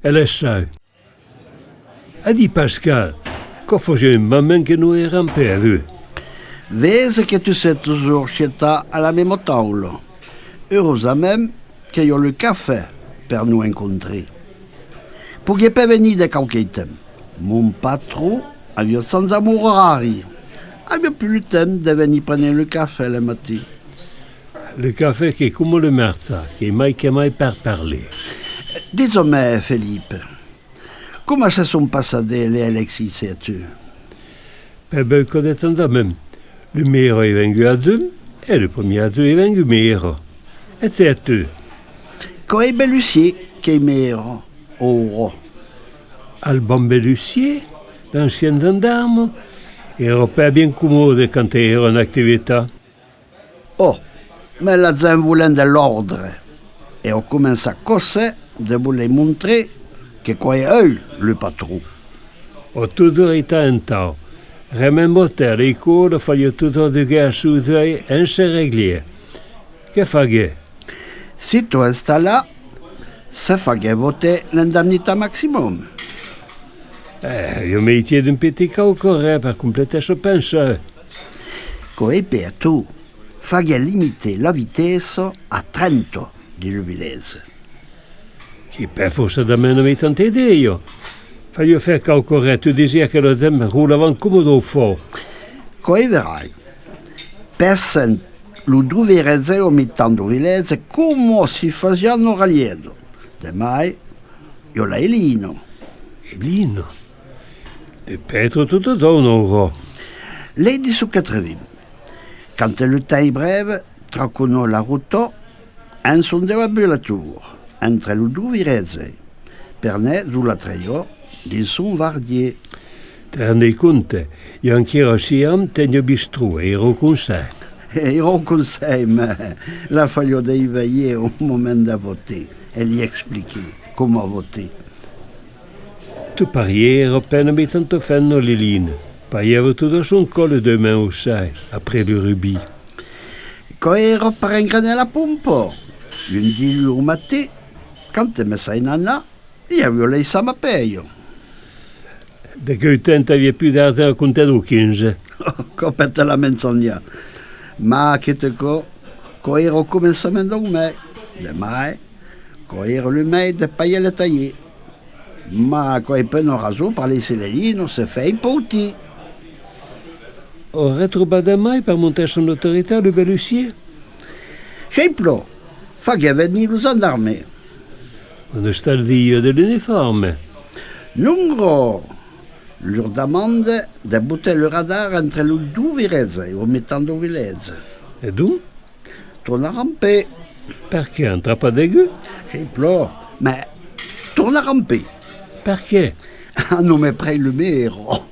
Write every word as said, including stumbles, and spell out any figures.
E laissatz. Adiu Pascal, quò fasiá un moment que non èram pas avut. Vese que tu sès totjorn sietat a la mema taula. Urosament que i a lo cafè per nos encontrar. Poguiá pas venir de quauque temps. Mon patron aviá chanjat mon orari. Aviá plus lo temps de venir prene lo cafè le matin. Lo cafè qu'es coma lo marchand, qu'es mai que mai per parlar. Ditz-me, Felipe, coma se son passadas las eleccions, sais-tu? Pas beucòp de changement. Lo maire es vengut adjunt, e lo premier adjunt es vengut maire. E sais-tu? Quò es Bellussier qu'es maire, aura. Alban Bellussier, l'ancien gendarme, èra pas bien comòde quand èra en activitat. Ò, mas las gents vòlen de l'òrdre. E an començat còssec de voler montrar que quò es eu lo patron. An totjorn estat entau. Remembra-te, a l'escòla faliá totjorn jugar a sotjòcs en se regliar. Que faguètz? Siton installat, se faguèt votar l'indemnitat maximum. Eh, ieu metiá d'un petit quauqua ren per completar sa pensa. Quò es per tu, faguèt limitar la vitessa a trenta dins lo vilatge. Qu'es pas forçadament la meschanta idèa. Faliá far quauqua ren, tu disiás que las gents rolavan coma daus fòus. Quò es verai. Passèm los dos viratges au mitan dau vilatge coma si fasián una ralhada. De mai, i a l'Elina. Elina? De Pètra tota jauna, aura. L'es dins son quatre-vints. Quand lo temps es brève, tracona la rota en son dau abulator, entre los dos viratges, per anar jos la traiá dins son vardier. Te rendes compte, i a enquera sièis ans teniá bistrot e èra au Conselh. Èra au Conselh, mas la faliá desvelhar au moment de votar e li explicar coma votar. Tu pariás, èra a pena meschanta femna, l'Elina. Pariava tot a son còr los deus mans au cèl, après lo rubis. Quò èra per engrenar la pompa. Un diluns au matin, quand me sèi n'anat, i aviá laissat ma pèia. D'aqueu temps t'aviás pus d'argent a comptar dau quinze. Quò peta la meschanha. Mas aqueste còp, quò èra au començament dau mes. De mai, quò èra lo mes de paiar le talhier. Mas quò es pas una rason per laissar l'Elina se far pautir. An retrobat de mai per montrar son autoritat lo Bellussier? Sai plan, faguèt venir los gendarmes. Una estaldia de l'uniforme. Non, gros, lor demande de botar lo radar entre los dos viratges au mitan dau vilatge. E donc? Tornaram pas. Perqué? An trapat degun? Sai plan, mas tornaram pas. Perqué? An nomat prei lo maire.